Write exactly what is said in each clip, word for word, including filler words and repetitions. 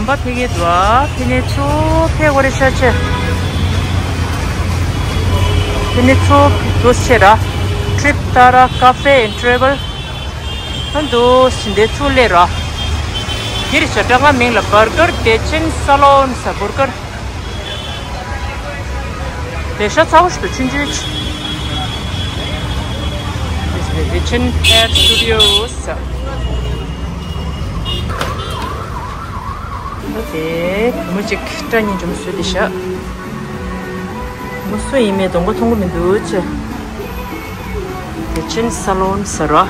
མ་ཕེབས་ཀྱི་འདུག་ཨ། ཕེབས་ནས་ཚུར་ཕེབས་དགོས་རེད་ཤག་ཆེ། ཕེབས་ནས་ཚུར་འདུག་ཆེ་ར། Trip Tara Cafe and Travel། ཨ་འདུག་ཕྱིན་དེ་ཚུར་སླེབས་ར། འདིར་ཞབས་བྲ་ང་མིང་ལ་བར་གར་བདེ་ཆེན་ས་ལོན་ཟེར་བར་གར། ལས་ཤ་ཚ་བོ་ཞིག་ཏུ་ཆུང་ཆུང་ཅིག This is the Kitchen Cat Studios། ད་དེ་བུ་མོ་གཅིག་སྐྲ་གཉིས་འཇོམས་བཟོས་ཏེ་བཞག་བུ་མོ་སུ་ཡིན་མིན་གདོང་པ་མཐོང་གི་མི་འདུག་ཅེས། བདེ་ཆེན་ས་ལོན་ཟེར་ར།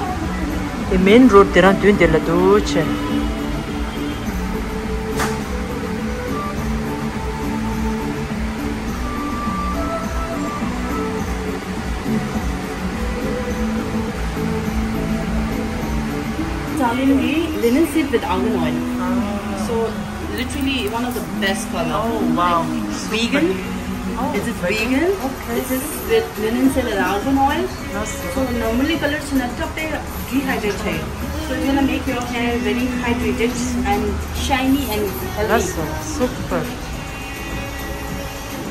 དེ་main road དེ་རང་མདུན་དེ་ལ་འདུག་ཅེས། Italian ghee, linseed with argan oil. So literally one of the best color. Oh wow. Vegan. Oh, it is vegan. Okay. It is with linseed and argan oil. So normally color chinna tape dehydrate hai. So it's gonna make your hair very hydrated and shiny and healthy. That's super.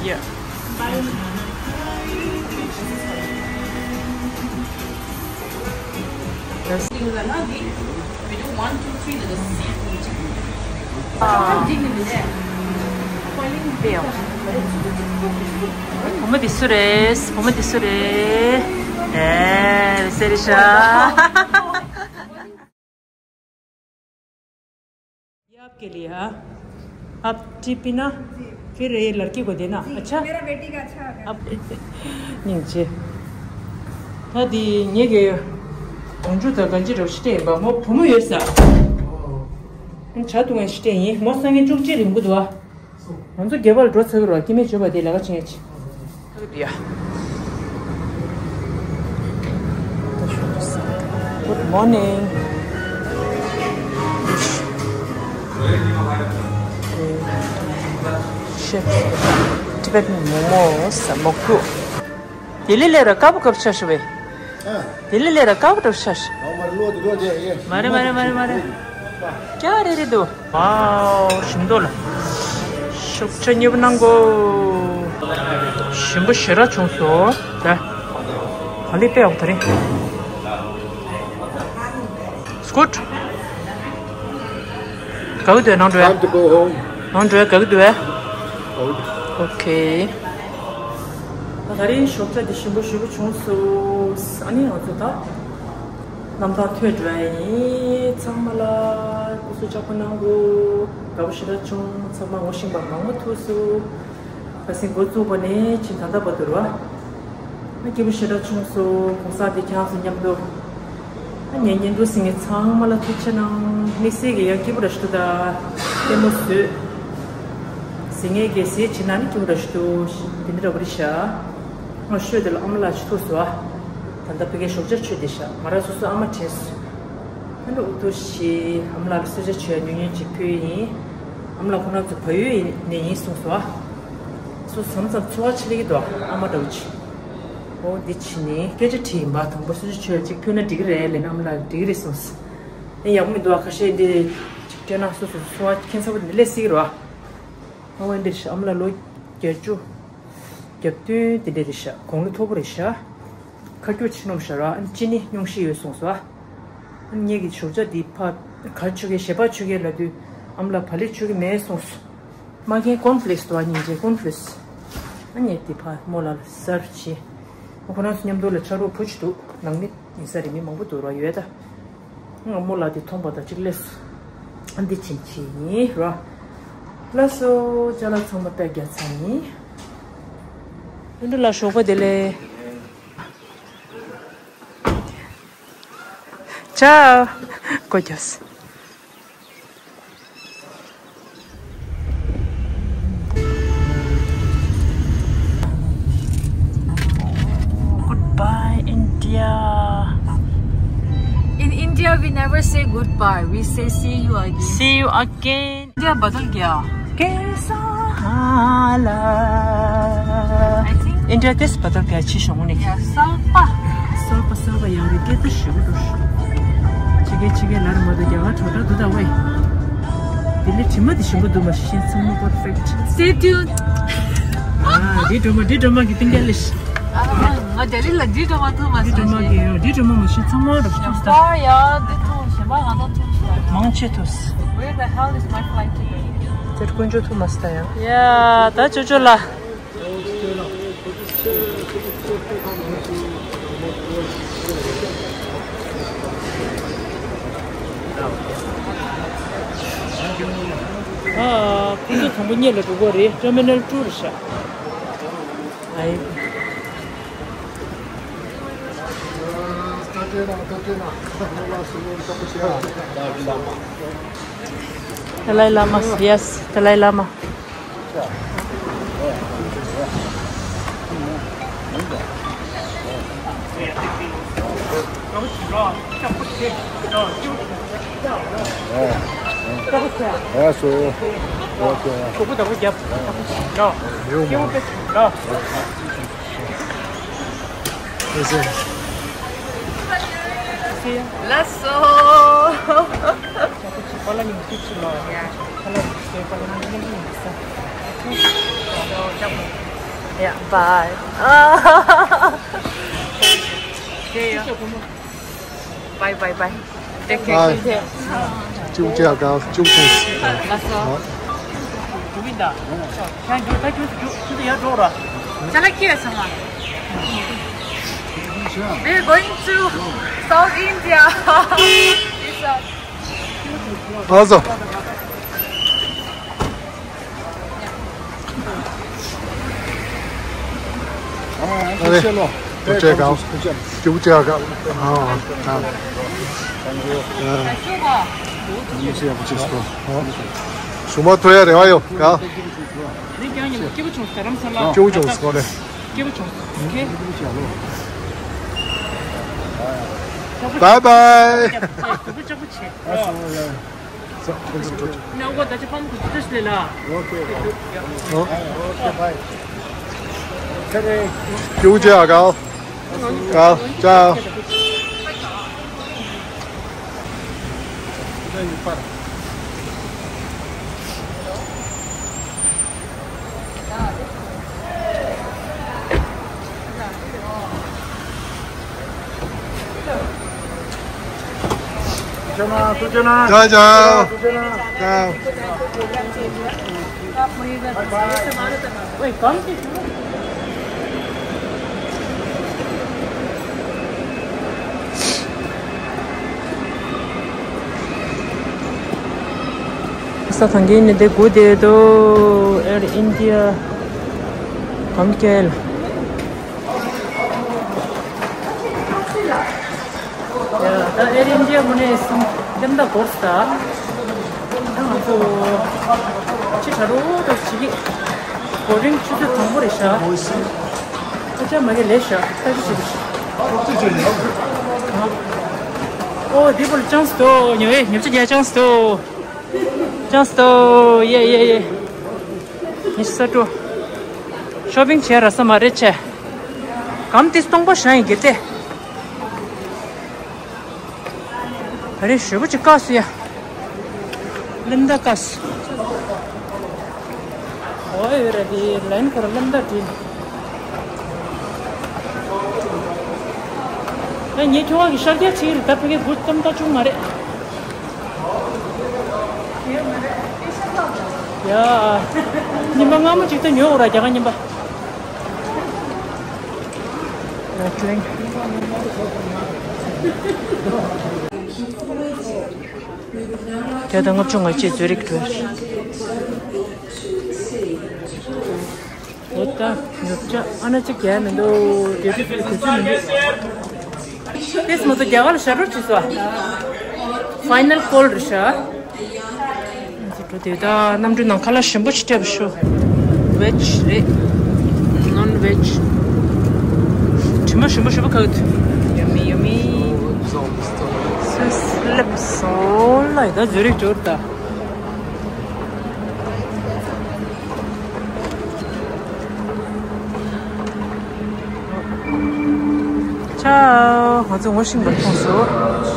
Yeah. That's བུ་མོ་འདི་སུ་རེད། བུ་མོ་འདི་སུ་རེད། ཨེ་སེ་རི་ཤ། ये आपके लिए। हाँ, आप टिप पीना, फिर ये लड़की को देना। अच्छा। मेरा बेटी का अच्छा होगा। आप ཉིན་བྱེད། ད་འདི་ངེད་ཀྱི་གྲོང་ཆུ་དང་གང་ཅི་རོ་ཤི་ཏེ་ཡིན་པ་མོ་བུ་མོ་ཡོད་ས། ཆ་དུང་ངེ་ཤི་ཏེ་ཡིན་མོ་སང་ངེ་བཅུ་གཅིག་རིང་པོ་འདུག་ཨ། ང་ཚོ་རྒྱལ་བ་ལ་འགྲོ་ཚར་གི་རོ་སྐྱེ་མེད་བརྗོད་པ་དེ་ལས་ཀ་བྱེད་ཅི། Good morning. Chef, Tibetan momos, mokdu. དེ་ལས་ལས་ར་དཀར་པོ་དཀར་པོ་ཆགས་ཤི་བས། དེ་ལས་ལས་ར་དཀར་པོ་དཀར་པོ་ཆགས་ཤི། མ་རེད་མ་རེད་མ་རེད་མ་རེད། ཀྱ་རེ་རེ་འདུག་ཝའོ། ཞིམ་མདོག་ལ། ཤུགས་ཆེ་མཉེས་པོ་གནང་གོ། ཞིམ་པོ་ཞེ་དྲག་བྱུང་སོང་། ད། ག་ལེ་པེ་ཡོང་ད་རིང་། It's good. དགའ་གི་འདུག་ནང་འགྲོ་ཡ། Time to go home. ནང་འགྲོ་ཡ་དགའ་གི་འདུག་ཨེ། Okay. ད་ད་རིང་ཞོགས་ཇ་འདི་ཞིམ་པོ་ཞེ་པོ་བྱུང་སོང་། ཨ་ནི་ང་ཚོ་ད། གནམ་ཐང་ཐོན་འགྲོ་ཡ་ཡིན། ཚང་མ་ལ་སྐུ་གཟུགས་ཅག་པོ་གནང་དགོས། དགའ་པོ་ཞེ་དྲག་བྱུང་། ཚང་མ་ངོ་ཤེས་པ་མང་པོ་ཐུག་སོང་། ཁ་སང་འགོ་བཙུགས་པ་ནས་ཕྱིན་ད་ལྟ་བར་དུ་ར། ཨ་སྐྱིད་པོ་ཞེ་དྲག་བྱུང་སོང་། གུང་སེང་འདི་ཁྱེད་རང་ཚོ་མཉམ་དུ། ཨ་ངའི་བརྙན་ཐུང་གཟིགས་མཁན་ཚང་མ་ལ་ཐུགས་རྗེ་གནང་། དམིགས་བསལ་གྱི་ཡང་སྐྱིད་པོ་ར་ཞིག་འདུག་ད་ལྟད་མོ་བཟོས། གཟིགས་མཁན་གྱིས་གཟིགས་བྱེད་ན་ནི་སྐྱིད་པོ་ར་ཞིག་འདུག་དེ་འདྲ་ར་བ་རེད་ཤག་ང་ཤོད་དེ་ལ་ཨ་མ་ལགས་ཅིག་ཐུག་སོང་ཨ། ད་ལྟ་ཕ་གིར་ཞོགས་ཇ་མཆོད་བསྡད་ཤག་ང་རང་སོ་སོའི་ཨ་མ་དྲན་སོང་། ཨ་ནི་འུ་ཐུག་ཤི་ཨ་མ་ལགས་ལ་གསོལ་ཇ་མཆོད་ཡ་ཉུང་ཉུང་ཅིག་ཕུལ་ཡིན། ཨ་མ་ལགས་ཁོ་རང་ཚོ་བལ་ཡུལ་ནས་ཡིན་གསུངས་སོང་ཨ། སོ་སོ་མཚམས་མཚམས་ཚོར་བ་ཆེ་ལེ་གི་འདུག་ཨ་མ་འདྲ་བོ་ཅིག་འོ་འདི་ཕྱིན་ནས་སྐད་ཆ་དྲིས་ཡིན་པ། དང་པོ་གསོལ་ཇ་མཆོད་ཡ་ཅིག་ཕུལ་ན་འགྲིག་གི་རེད་ལབ་ན་ཨ་མ་ལགས་འགྲིག་གི་རེད་གསུངས་སོང་། ཨེ་ཡག་པོ་མི་འདུག་ཨ། ཁ་ཤས་འདི་ཅིག་སྤྲད་ན་སོ་སོ་ཚོར་བ་ཁྱད་མཚར་པོ་འདི་སླེབས་སྲིད་ཀྱི་རེད་ཨ། ཨོ་འདིར་ཨ་མ་ལགས་ལོ་བརྒྱད་ཅུ། བརྒྱད་བདུན་དེ་འདྲ་རེད་ཤག་དགུང་ལོ་མཐོ་པོ་རེད་ཤག་ཁ་སྐྱུག་ཆེ་ནོམ་ཤག་ར། ཨ་ནི་ཅི་ནི་སྙུང་གཞི་ཡོད་གསུངས་སོང་ཨ། ཨ་ནི་ངེད་ཀྱི་ཞོགས་ཇ་འདི་ཕ་ག་རེ་མཆོད་ཀྱི་ཞལ་པར་མཆོད་ཀྱི་ལབ་དུས་ཨ་མ་ལགས་བག་ལེབ་མཆོད་ཀྱི་མེད་གསུངས་སོང་། མ་རྒན་ཀོན་ཕི་ལེགས་འདུག་ཨ། སྙིང་རྗེ་ཀོན་ཕི་ལེགས། ཨ་ནི་ངས་འདི་ཕ་མོ་ལ་གསར་བྱས། ཁོ་རང་ཚོ་མཉམ་དུ་ལ་ཕྱག་རོགས་བུ་ཅིག་འདུག་ནང་མི་ཡིན་ས་རེད། མི་མང་པོ་འདུག་ར་ཡོད་ད། ང་རྨོ་ལགས་དེ་མཐོང་པ་དང་གཅིག་སླེབས་སོང་། ཨ་འདི་ཕྱིན་ཆད་ཡིན་ར། ལགས་སོ། ཅ་ལག་ཚང་མ་པེག་རྒྱག་ཚར་ཡིན། ཨ་འདི་ལ་ཞོགས་པ་བདེ་ལེགས། ཅའོ། སྒོ་རྒྱབ་སོང་། Goodbye, India. In India, we never say goodbye. We say see you again. See you again. India बदल गया। कैसा हाल है? I think India देश बदल गया, ཕྱི་ཞོགས་ནས། Yeah, གསར་པ། གསར་པ་གསར་པ་ཡང་རེད། སྐད་ཆ་ཞུ་གི་འདུག་ཕྱི་རྒྱལ་ཕྱི་རྒྱལ་ལ་རེད་མ་གཏོགས་རྒྱ་གར་གྲོགས་གྲོགས་འདུག་ད་ཝེ། དེ་ལས་དྲི་མ་དེ་ཞིམ་པོ་འདུག་མ་ཤེས་ཚང་མ་པར་ཕེག་ཊི། Stay tuned. ཨ་ཌི་ཌི་རོ་མ་ཌི་ཌི་རོ་མ་གི་སྟེང་རྒྱལ་ལས། ཨ་ང་ལྡི་ལི་ལ་ཌི་ཌི་རོ་མ་ཐུག་མ་ཌི་ཌི་རོ་མ་གི་ཌི་ཌི་རོ་མ་མ་ཤེས་ཚང་མ་རོགས་ཐུག་ས། ཡ་འདི་ཐུག་ཞེ་མ་ང་ད་ཐུག་ས། མང་ཆེ་ཐུག་ས། Where the hell is my flight today? དེར་དཀོན་མཆོག་ཐུག་མ་ས་ཡ། ཡ་ད་ཅོ་ཅོ་ལ། ཨ་ཁོང་ཚོ་དང་པོ་གཉིད་ལ་འགྲོ་གི་རེད། ཊར་མི་ནལ་ཊུ་རེད་ཤག་ཨའི། ཏཱ་ལའི་བླ་མ། Yes, ཏཱ་ལའི་བླ་མ། ལགས་སོ། Yeah, bye. Bye, bye, bye. Take care. Bye. Take care. ཅུང་ཅག་ག་ཅུང་ཐུང་། ལགས་སོ། ཅ་ལག་ཁྱེར་སོང་ང་། We're going to South India. It's a ཨ་ཟོ། ཨ་རེ། ཏུ་ཅེ་ག་ཅུ་ཅེ་ག་ཨ་ཨ། ཨ་ཨ། ཞུ་མ་ཐུ་ཡ་རེ་བ་ཡོད་ག་ཅུ་ཅུ་སྐོར་རེ། སྐྱིད་པོ་བྱུང་སོང་། ཨོ་ཁེ། Bye bye. ཅུ་ཅུ་ཨ་གའོ། གའོ། ཅའོ། ཅའོ་ཅའོ། ཅའོ། ས་ཐང་གི་ནི་དེ་དགུ་དེ་དོ་ཨེར་ཨིན་ཌི་ཡ་གམ་ཀེལ། ད་ཨེར་ཨིན་ཌི་ཡ་ངོས་ནས་སེམས་ལྡན་ད་འགོར་ས། ད་ང་ཚོ་ཕྱི་དྲ་རོགས་ད་ཅིག་གི་གོ་རིང་ཆུ་ཚོད་དང་པོ་རེད་ཤག་ཨོ་ཅག་མ་གི་ལས་ཤག་ལྟ་གི་ཞིག་རེད་ཤག་ཨོ་འདི་བོ་ལ་ཅང་སི་དོ་ཉོ་ཨེ་ཉོ་ཆ་རྒྱ་ཅང་སི་དོ། ཅང་སི་དོ། ཡེ་ཡེ་ཡེ། ཉི་ཤུ་རྩ་དྲུག་ཤོ་པིང་བྱས་ར་ས་མ་རེད་ཆེ། གམ་ཏི་སྟོང་པ་ཤ་ཡིན་གི་ཏེ། ད་རེས་ཞོལ་པོ་ཅིག་བཀག་སོང་ཡ། ལིན་དཱ་བཀག་སོང་། ཨོ་ཡོད་ར་དེ་ལན་ཁོ་ར་ལིན་དཱ་བྲིས། ད་ངས་ཁྱོད་གི་ཤར་རྒྱག་ཆེ་གི་རེད། ད་ཕ་གི་སྒུག་གཏམ་ད་བྱུང་མ་རེད། ཡ། ཉི་མ་སྔ་མོ་ཅིག་ད་ཉོ་འོ་ར་རྒྱ་གར་ཉི་མ། བརྒྱ་དང་ལྔ་བཅུ་ང་གཅིག་ཛུ་རིག་འགྲོ། འོ་ད་ཉོ་ཆ་ཨ་ན་ཅིག་རྒྱག་མི་འདུག་དེ་དུས་དེ་དུས་མི་འདུག་དེས་མ་ཚད་རྒྱ་གར་ལ་ཞབས་བྲོ་བྲིས་སོ། ཕའི་ནལ་ཀོལ་རེད་ཤག་འགྲོ་དེ་ད་གནམ་གྲུ་ནང་ཁ་ལག་ཞིམ་པོ་ཞིག་སྤྲད་པ་ཤོག་ཝེཇ་རེད། ནོན་ཝེཇ། དྲི་མ་ཞིམ་པོ་ཞིམ་པོ་ཁ་གི་ཐུག་ཡ་མི་ཡ་མི། སེ་སེ་ལེབ་སོ་ལ་ཡ་ད་ཛུ་རིག་འགྲོ་ད། ཆའོ། ང་ཚོ་ངོ་ཤེས་པ་མཐོང་སོང་།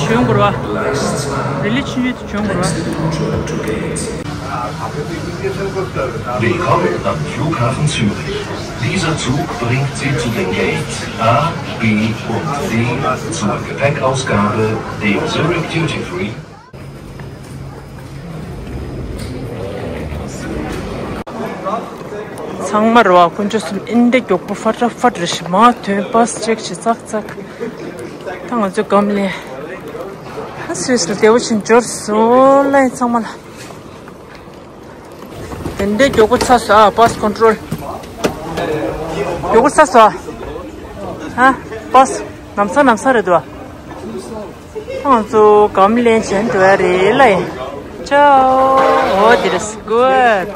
བྱོན་དགོས་རེད་བ། རི་ལི་ཆུང་ཆུང་དེ་བྱོན་དགོས་རེད་བ། Willkommen am Flughafen Zürich. Dieser Zug bringt Sie zu den Gates A, B und D zur Gepäckausgabe, dem Zurich Duty Free. ཚང་མ་རེད་བ། དཀོན་མཆོག་གསུམ། ཨིན་འདྲ་མགྱོགས་པོ་ཧྥ་ཊ་ཧྥ་ཊ་རེད་ཤག་མར་ཐོན། པཱས་ཅེག་བྱེད་ཚག་ཚག་ད་ང་ཚོ་སྒམ་ལེན། ཨ་སུད་སི་ལ་བདེ་པོ་ཕྱིན། འབྱོར་སོང་ལ་ཡིན་ཚང་མ་ལ། དེ་འདྲའི་མགྱོགས་པོ་ཚར་སོང་ཨ། པཱས་ཀོན་ཊོལ་མགྱོགས་པོ་ཚར་སོང་ཨ། ཨ་པཱས་ལམ་སང་ལམ་སང་རེད་འདུག་ཨ། ང་ཚོ་སྒམ་ལེན་བྱས་འགྲོ་ཡ་རེད་ལ་ཡིན། ཅའོ། འོ་དེ་རེད། གུཌ།